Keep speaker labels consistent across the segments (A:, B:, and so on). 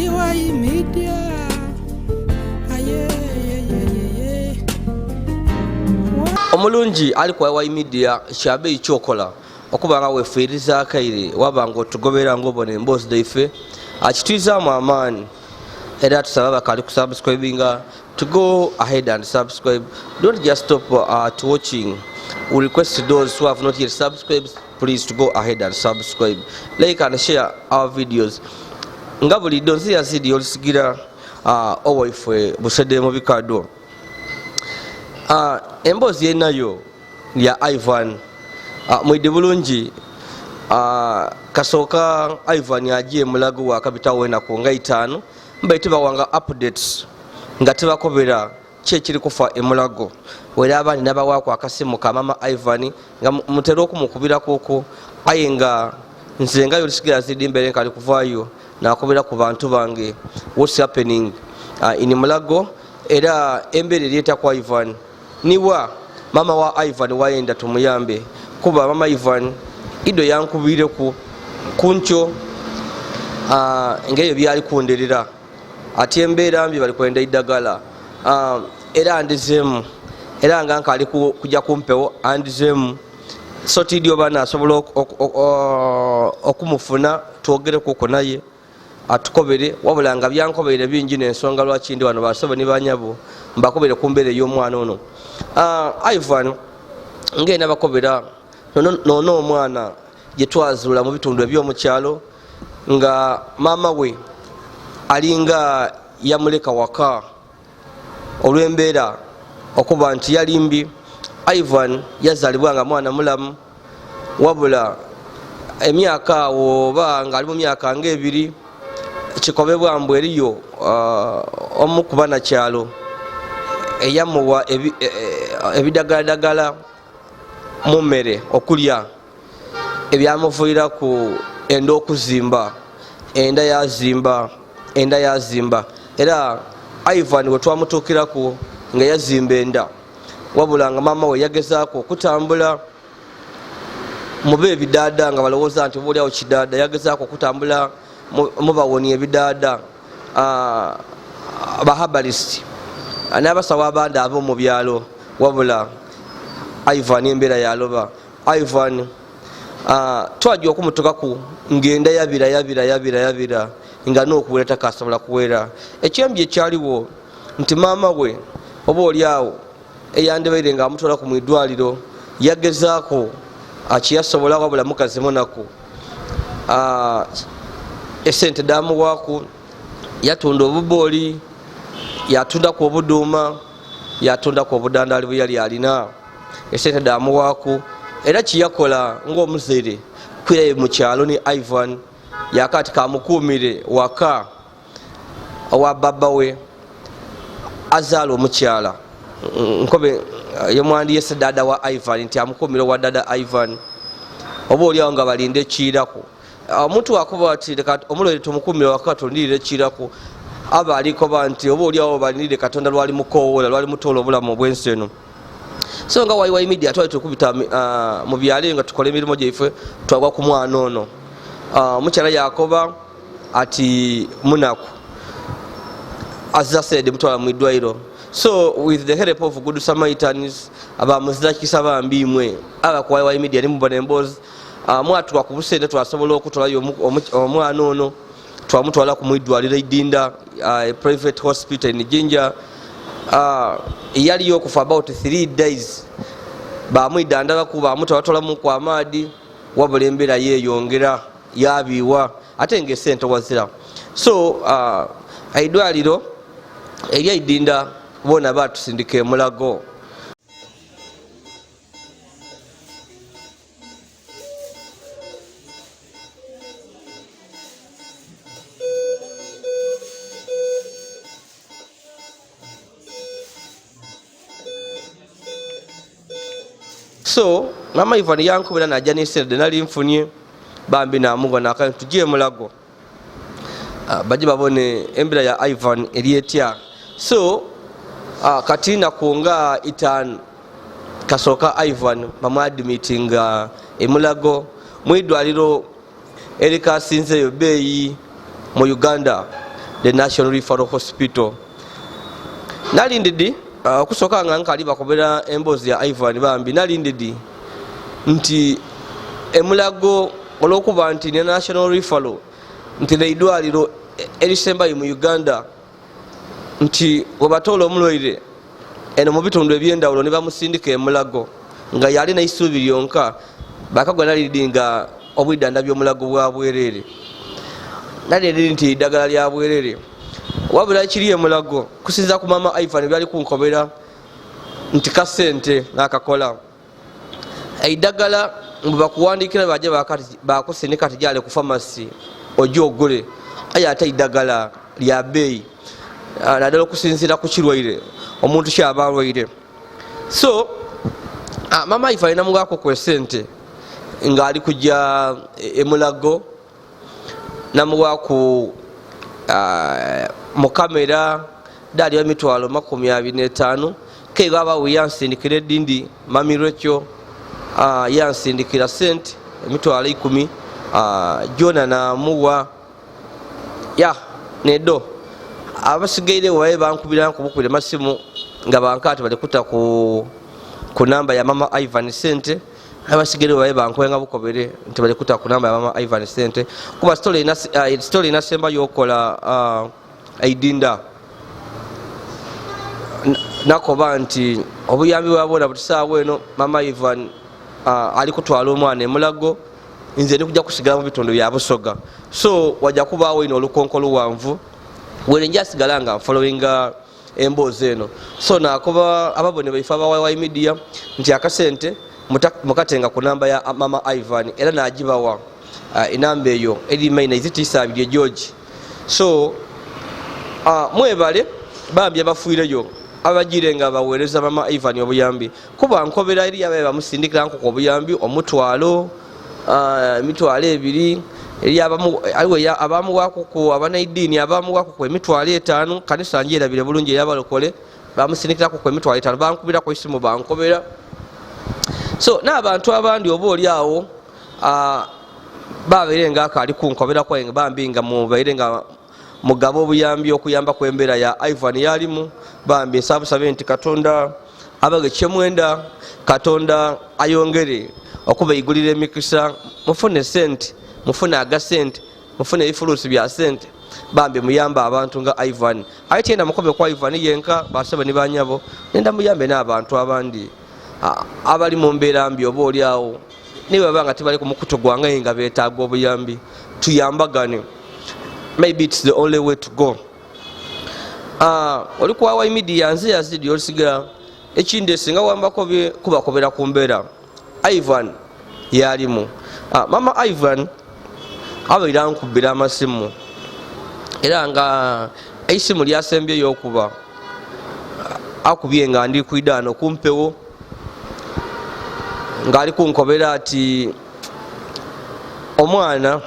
A: YY Media. Aye, ye, ye, ye, ye.
B: Omulungi ali ku YY Media, kyabeeyi kyokola okuba nga wefiiriza akaire waba nga otugobera ngaobona emboozi dhaife, akitwizaamu amaani. Era tusaba bakali kusubscribinga to go ahead and subscribe. Don't just stop to watching. We request those who have not yet subscribed, please to go ahead and subscribe, like and share our videos. Nga bulijjo nsi yazidi olisigira owaife Busedde mu bikado. Emboozi yenayo ya Ivan. Mwidde bulungi. Kasooka Ivan agiye Mulago, wakabitawo enaku nga 5 mbaite bawanga updates nga tebakobera ki ekiri kufa Emulago. Wera abandi nabawaku akasimu ka mama Ivan nga mutera okumukubirakuku, aye nga nze nga yolisigira zidi mbere nkali kuvaayo nakubira ku bantu bange what's happening in Mulago. Era embeera eryeta ku Ivan niwa mama wa Ivan wayenda tumuyambe, kuba mama Ivan ido yankubireku kunkyo ngaeyo byali kunderera ati embeera mbi, bali kwenda eddagala. Era andizemu, era nga nkali kujja kumpewo andizemu, so tidi oba nasobola okumufuna twogerekuko naye atukobere. Wabula nga byankobeire bingi nensonga lwaki ndi wano, basobo ni banyabo, mbakobere ku mbeera ey'omwana ono. Ivan ngenda bakobera nono omwana gye twazuula mu bitundu ebyomukyalo nga maama we alinga yamuleka waka olw'embeera okuba nti yali mbi. Ivan yazaalibwa nga mwana mulamu, wabula emyaka awo oba ng'ali mu myaka ngaebiri, kikobebwa mbu eriyo omu ku banakyalo eyamuwa ebidagaladagala mu mmere okulya, ebyamuviiraku enda okuzimba, enda yazimba, enda yazimba. Era Ivan we twamutuukiraku nga yazimba enda, wabula nga maama we yagezaako okutambula mube ebidaada nga balowooza nti oba oliawo kidaada, yagezaako okutambula mubawonia ebidaada, bahabalist n'abasawo abandi ab'omu byalo, wabula Ivan embeera yaloba. Ivan twajja okumutukaku ngenda yabira yabira yabira yabira nga n'okuwera takasobola kuwera. Ekyembi ekyaliwo nti maama we oba oliawo eyandibaire nga amutwala ku mwidwaliro yagezaako akiyasobola, wabula mukazi munaku, esente damuwaaku, yatunda obubooli, yatundaku obuduuma, yatundaku obudandali bwe yali alina, esente damuwaaku. Era kiyakola ngaomuzaire kwirayo mu kyalo ni Ivan yakati kamukuumire waka owa baba we azaala omukyala nkobe yemwandiyese dada wa Ivan, nti amukuumire owa dada Ivan, oba oliawo nga balinde ekiiraku. Omuntu wakuba ati omulwaire tumukuumire waka tulindirire ekiiraku, aba alikoba nti oba oliawo balindirire Katonda lwali mukowoola lwali mutoola obulamu obwensi eno. So nga YY Media twali tukubita mu byalo eyo nga tukola emirimu gyaife, twagwa ku mwana ono. Omukyala yakoba ati munaku azasaid mutwala mu idwairo. So with the help of good Samaritans, abamuzakisa bambi imwe aba ku YY Media nimubona emboozi, mwatulwa ku busente twasobola okutwalayo omwana ono, twamutwala ku mwidwaliro Idinda, private hospital in Jinja. Yaliyo okufa about 3 days, bamwidandalaku, bamutwalatwalamuku amaadi, wabula embeera yeyongera yabiiwa ate nga esente wazira. So eidwaliro eryaidinda bona batusindika Emulago. So mama Ivan yankubira najja nesente nali nfunye, bambi namugwa nakale tujje Emulago, bajje babone embeera ya Ivan eri etya. So kati naku nga 5 kasooka Ivan bamwadimitinga Emulago mwidwaliro erikasinzeeyo beeyi mu Uganda, The National Referral Hospital. Nali ndidi okusooka nga nkali bakobera emboozi ya Ivan, bambi nali ndidi nti emulago olwokuba nti ne National Referral nti neidwaliro erisembayo mu Uganda, nti webatoola omulwaire eno mu bitundu ebyendawulo ne bamusindika emulago nga yalina isuubi lyonka, bakagwa nalidi nga obwidanda byomulago bwa bwerere, nalidi nti eddagala lya bwerere. Wabula kiri emulago kusinza ku mama Ivan byali kunkobera nti kasente nakakola eddagala mbu bakuwandikira, baje bakusindika tijale ku famasi ojje ogule, aye ate eddagala lya bbeeyi, naddala okusinziira ku kirwaire omuntu kyaba alwaire. So mama Ivan namugako ku esente ng'ali kujja emulago, namuwaku mukamera dali 250,000. Kegabawo yansindikira edindi mami Rachel, yansindikira sente 100,000, jona namuwa ya nedo. Abasigaire waye bankubira nkubukubira masimu nga bankati bali kuta ku namba ya mama Ivan sente. Abasigaire waye bankubenga bukobere nti bali kuta ku namba ya mama Ivan sente, kuba story inasemba yokola eidinda nakoba nti obuyambi bwabona butisaawa eno mama Ivan ali kutwala omwana emulago, nze ndikujja kusigala mu bitundu bya Busoga, so wajja kubaawo ino olukonko luwanvu were njasigala nga nfollowinga emboozi eno. So nakuba ababone baife aba YY Media nti akasente mukatenga ku namba ya mama Ivan, era nagibawa enamba eyo eri maina izitiisa abiri George. So mwebale bambi abafuireyo abagire nga baweereza mama Ivan obuyambi, kuba nkobera eri abaye bamusindikira nkuko obuyambi 100, 20,000, eri abamu aliwo abamuwako ku abanaidiini, abamuwako ku 50,000. Kanisa njerabire bulungi eyabalokole bamusindikirako ku 50,000, bankubirako esimu bankobera. So n'abantu abandi oba oli awo babeire nga akali kunkoberako bambi nga mubaire nga mugaba obuyambi okuyamba ku embeera ya Ivan yalimu. Bambi nsabusabe nti Katonda abage kyemwenda, Katonda ayongere okubaigulira emikisa, mufune sente, mufune agasente, mufune ebifulusi bya sente, bambi muyambe abantu nga Ivan. Aye tyenda mukobe kwa Ivan yenka, basebe ne banyabo, nenda muyambe n'abantu abandi abali mu mbeera mbi oba oli awo, naye baba nga tebali ku mukutu gwange nga beetaaga obuyambi, tuyambagane. Maybe it's the only way to go. Oli kwa YY Media, nze Yazidi olusigala ekindi esinga wambako kubakobera ku mbeera Ivan yalimu. Mama Ivan abaire ankubira amasimu, era nga eisimu lyasembyeyo okuba akubye nga ndi kuidaano kumpewo ngaali kunkobera ati omwana,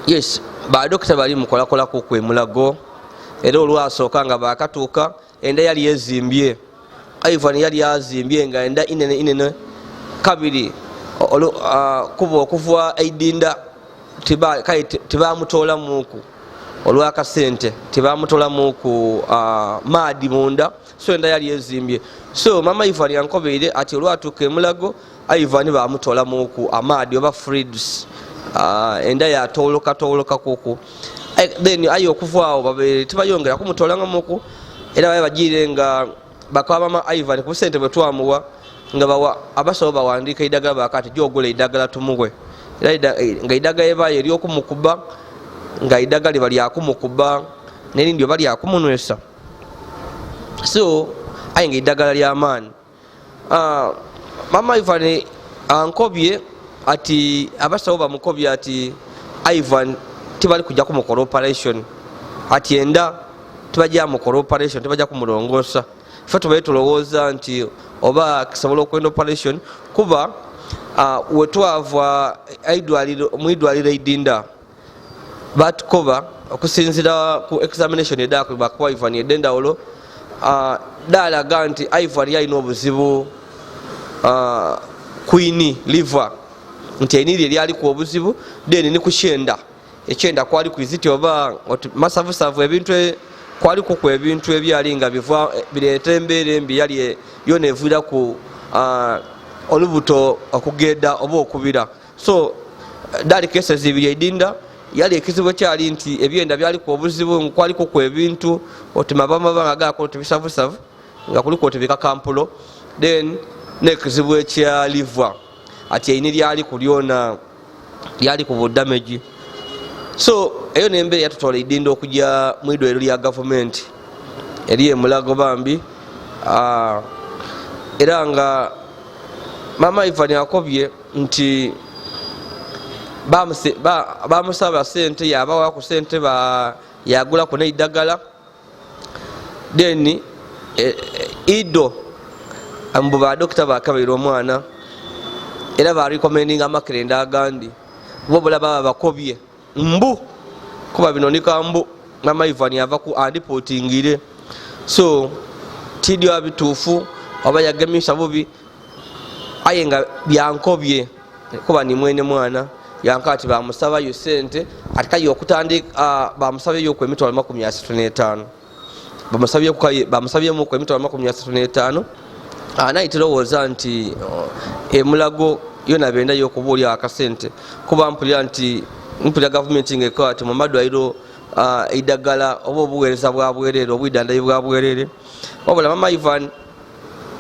B: yes, badokita bali mukolakolaku kwemulago, era olwasooka nga bakatuuka enda yali ezimbye, Ivan yali azimbye nga enda inene inene kabiri kuba okuva eidinda kale tebamutolamuku olwakasente, tebamutolamuku maadi munda, so enda yali ezimbye. So mama Ivan yankobeire ati olwatuuka emulago Ivan bamutolamuku amaadi oba fluids, enda yatolokatolokakuku. Then aye okuva awo babeere tebayongera kumutolangamuku, era babe bagire nga bakaba mama Ivan ku busente bwe twamuwa nga bawa abasawo bawandiika eddagala, bakati gyogula eddagala tumuwe, era nga eddagala ebayo eryokumukuba, nga eddagala liba lyakumukuba nerindi oba lyakumunwesa, so aye nga eddagala lyamaanyi. Mama Ivan ankobye ati abasawo bamukobye ati Ivan tibali kujja kumukola operation, ati enda tibajja mukola operation, tibajja kumulongoosa. Ffe tubaye tulowooza nti oba kisobola okwenda operation, kuba wetwava mwidwaliro eidinda batukoba okusinzira ku examination edakolebwa kuba Ivan edendawulo, dalaga nti Ivan yalina obuzibu kwini liver, nti einiri eryaliku obuzibu, then ni kukyenda. Ekyenda kwaliku iziti oba oti masavusavu, ebintu kwalikuku ebintu ebyali nga biva bireeta embeera embi, yali yona eviiraku olubuto okugenda oba okubira. So dali cases ibiri eidinda. Yali ekizibu kyali nti ebyenda byaliku obuzibu, kwalikuku ebintu oti mabamaba nga gako oti bisavusavu nga kuliku oti bikakampulo. Then nekizibu ekya liver, ati eine lyaliku lyona lyali ku budamage. So eyo nembeera yatutwala eidinda okujja mu idwaliro lya gavumenti eri emulago bambi. Era nga mama Ivan akobye nti bamusaba sente, yabawaku sente, yagulaku neidagala. Then ido mbu badokita bakabaire omwana era barecommendinga amakerenda agandi, wabula baba bakobye mbu kuba bino nika mbu mama Ivan yava ku andipotingire. So tidyo bituufu oba yagemisa bubi, aye nga byankobye kuba ni mwene mwana yanka ati bamusabayo sente, ati kaye okutandika bamusabayo ku emitwalo 35, bamusabyemu ku emitwalo 35. Naye tirowooza nti emulago yona bendayo okubuulya akasente, kuba mpulira nti mpulira gavumenti ngaekola ati mu madwaliro eidagala oba obuweereza bwa bwerere, obwidandali bwa bwerere. Wabula mama Ivan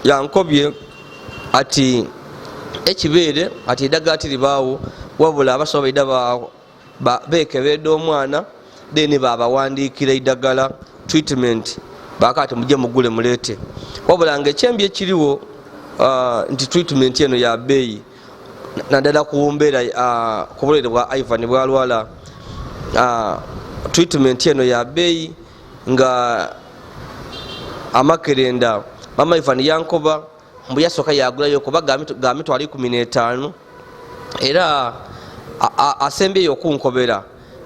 B: yankobye ati ekibeere ati eddagala tiribaawo, wabula abasawo baida bekebedde omwana, then babawandiikira eddagala treatment, bakati mujje mugule muleete. Wabula nga ekyembi ekiriwo nti treatment eno ya bbeeyi, naddala ku mbeera ku bulwaire bwa Ivan bwalwala. Treatment eno ya bbeeyi nga amakerenda mama Ivan yankoba mbu yasooka yagulayo kuba ga mitwalo 15, era asembyeyo okunkobera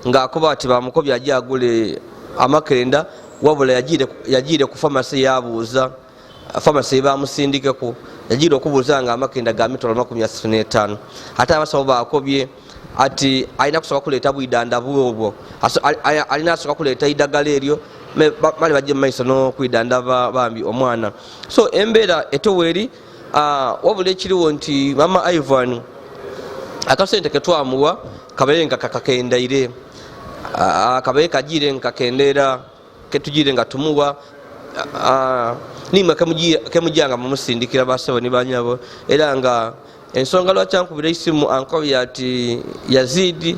B: ng'akoba ati bamukobye ajje agule amakerenda, wabula yagiire ku famasi yabuuza famasi bamusindikeku, yagiire okubuuza nga amakerenda ga mitwalo 35. Ate abasawo bakobye ati alina kusooka kuleeta bwidanda bwobwo, alina asooka kuleeta eidagala eryo male bajje mumaiso n'okwidanda bambi omwana. So embeera etoweeri. Wabula ekiriwo nti mama Ivan akasente ketwamuwa kabaire nga kakakendaire, kabaire kagiire nga kakendeera ketugire nga tumuwa, nimwe kemujja nga mumusindikira basebo ni banyabo. Era nga ensonga lwaki ankubira esimu, ankobye ati Yazidi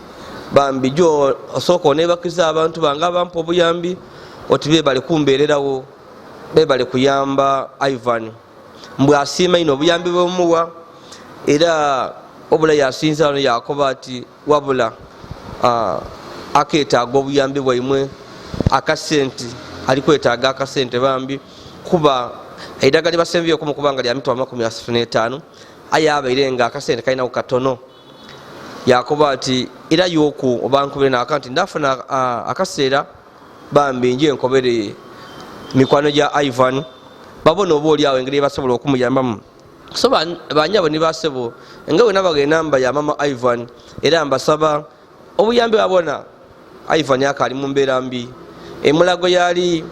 B: bambi jo osooka onebakiza abantu bange abampa obuyambi, oti bebale kumbeererawo, bebale kuyamba Ivan, mbwe asiima ino obuyambi bwemuwa. Era wabula yasinza wano yakoba ati wabula aketaaga obuyambi bwaimwe, akasente alikwetaaga akasente bambi, kuba eidagala lyebasembyeyo mukubanga lya mitwalo 35, aye abaire nga akasente kalinaku katono. Yakoba ati era yoku oba nkubire naka nti ndafuna akaseera bambi nje nkobere mikwano gya Ivan babona oba oli awo engeri basobola okumuyambamu. So banyabo ni basebo nga bwe nabaga enamba ya mama Ivan, era mbasaba obuyambi babona Ivan akali mu mbeera mbi, emulago yali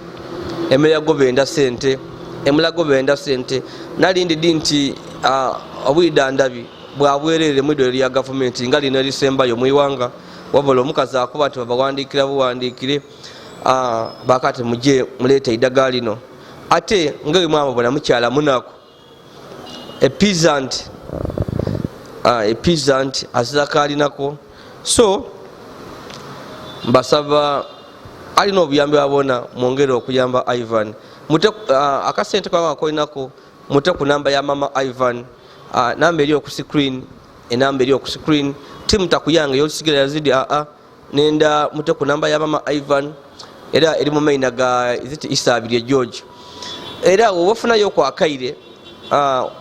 B: emulago benda sente, emulago benda sente. Nalindi di nti obwidandabi bwabwerere mu idwaliro lya gavumenti nga lino erisembayo mu iwanga, wabula omukazi akuba nti babawandiikira buwandiikire, bakati mujje muleete eddagala lino. Ate nga bwe mwamubona mukyala munaku epeasant azirako alinako. So mbasaba alina obuyambi bwabona mwongere okuyamba Ivan, mute akasente kabanga kolinako mute ku namba ya mama Ivan, namba eri oku screen, enamba eri oku screen timu takuyange yolusigala Yazidi nenda mute ku namba ya mama Ivan, era eri mu maina ga iziti Isabirye George. Era wobafunayo ku akaire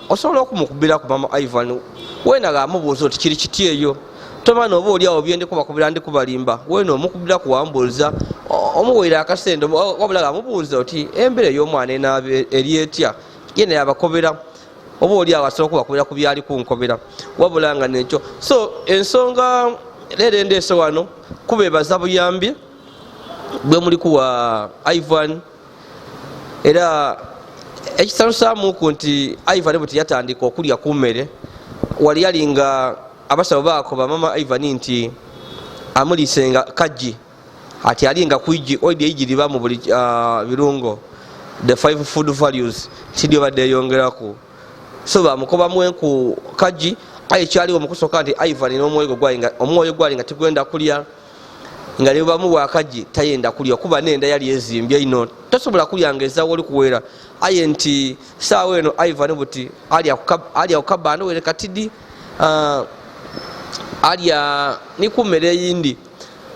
B: osobola okumukubira ku mama Ivan wena gamubuuza oti kiri kiti eyo tomana oba oli awo byende kubakubira ndi kubalimba, wena omukubira kuwambuuza omuweera akasente, wabula gamubuuza oti embeera ey'omwana enaaba eri etya, yena yabakobera oba oli awo asobola okubakubira ku byali kunkobera, wabula nga nekyo. So ensonga Leero endeese wano kubebaza buyambi bwe muli kuwa Ivan. Era ekisalusamuku nti Ivan bwe tiyatandika okulya ku mmere, wali yali nga abasawo bakoba mama Ivan nti amuliisenga kajji, ati alinga kwiji oidi eiji libamu buli birungo, the five food values, tidyo badde eyongeraku. So bamukobamu enku kajji. Aye kyaliwo mukusooka nti Ivan n'omwoyo gwe omwoyo gwali nga tigwenda kulya, nga nebamuwa akajji tayenda kulya, kuba nenda yali ezimbye ino, tosobola kulya nga ezawo oli kuwera. Aye nti saawa eno Ivan buti alya kukabanda were katidi, alya nikumere eyindi.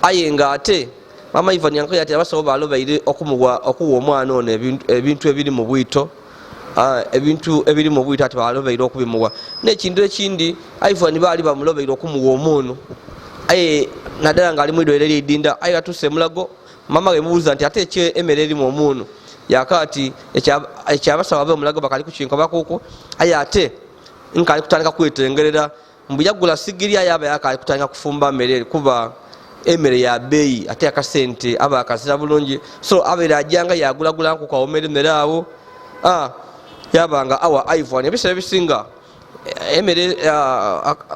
B: Aye nga ate mama Ivan yankoye ati abasawo balobaire okumuwa okuwa omwana ono ebintu ebiri mu bwito, ebintu ebiri mu bwito ati balobaire okubimuwa. Nekintu ekindi, Ivan baali bamulobaire okumuwa omunu, aye naddala nga ali mwidwaliro eryidinda. Aye atuuse emulago, mama wemubuuza nti ate ekyo emmere erimu omunu, yaka ati ekyabasawo abe omulago bakali kukinkobakuku. Aye ate nkali kutandika kwetengerera mbu yagula sigiri, aye aba yakali kutandika kufumba mmere, kuba emmere ya beeyi ate akasente aba akazira bulungi. So abeera ajjanga yagulagula nkukawomera emmere awo, yabanga awa Ivan. Ebiseera ebisinga emmere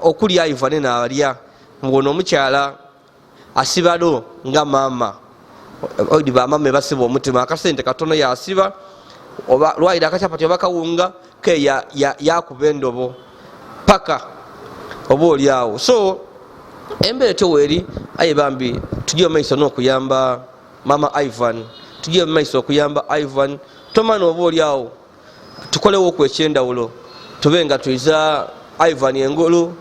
B: okulya Ivan naalya ngono omukyala asibalo nga mama oidi bamama ebasiba omutima, akasente katono yasiba oba lwayira akachapati oba kawunga ke yakuba endobo paka oba oli awo. So embeera etyo weeri. Aye bambi tujje mumaiso n'okuyamba mama Ivan, tujje mumaiso okuyamba Ivan tomana, oba oli awo tukolewo ku ekyendawulo, tube nga tuiza Ivan engulu.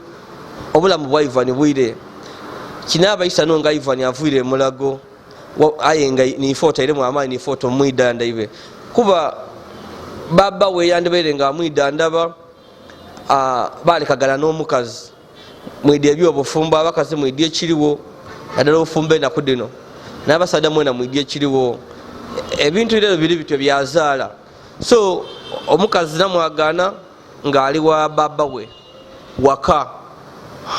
B: Obulamu bwa Ivan bwire kinabaisa no nga Ivan avuire emulago, aye nga nife otairemu amaanyi, nife otomwidandaibe, kuba baba weyandibaire nga amwidandaba balekagana n'omukazi. Mwidi ebyobufumbo, abakazi mwidi ekiriwo, naddala obufumbo enaku dino, n'abasaadha mwena mwidi ekiriwo. Ebintu leero biri bityo byazaala. So omukazi namwagana ng'ali wa baba we waka,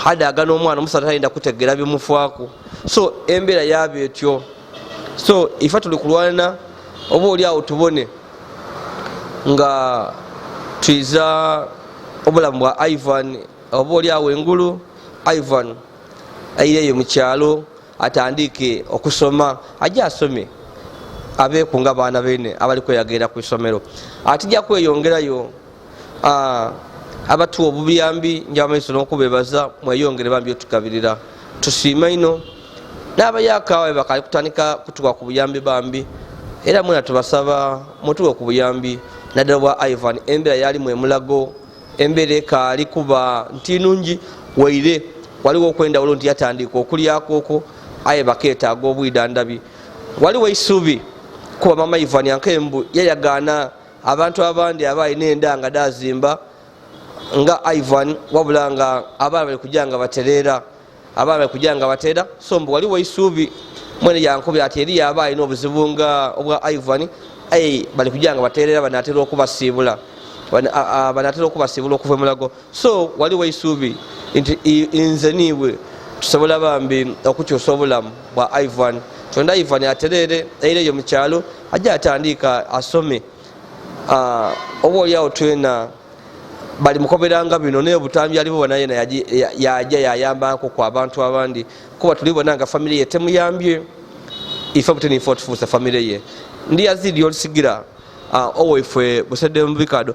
B: adaagana omwana, omusaadha tayinda kutegeera bimufaako. So embeera yaaba etyo. So ife tuli kulwana oba oli awo tubone nga twiza obulamu bwa Ivan oba oli awo engulu. Ivan aireyo mukyalo atandike okusoma, ajje asome abeeku nga baana bene abali kweyagera ku isomero. Atijja kweyongerayo abatuwa obuyambi, njaba maiso n'okubebaza, mweyongere bambi otugabirira, tusiima ino. N'abayakawe bakali kutandika kutuwa ku buyambi bambi, era mwena tubasaba mutuwe ku buyambi, naddala bwa Ivan. Embeera yalimu emulago, embeera ekaali kuba nti nungi, waire waliwo okwendawulo nti yatandika okulyako okwo, aye bakeetaaga obwidandabi. Waliwo eisubi kuba mama Ivan ankembu yayagaana abantu abandi abalina enda nga dazimba nga Ivan, wabula nga abaana bali kujja nga batereera, abaana bali kujja nga bateera. So mbu waliwo eisubi, mwene yankubi ati eri aba alina obuzibu nga obwa Ivan, aye bali kujja nga batereera, banatera okubasiibula, banatera okubasiibula okuva emulago. So waliwo eisubi nti nze niiwe tusobola bambi okukyusa obulamu bwa Ivan. Tonda Ivan atereere eireyo mukyalo, ajja atandika asome. Oba oliawo twena bali mukoberanga bino, naye obutambi alibo naye yaja yayambako ku abantu abandi, kuba tulibona nga famire ye temuyambye. Ife buteni ife otufuusa famire ye. Ndi Yazidi olusigira owaifwe Busedde mubikado.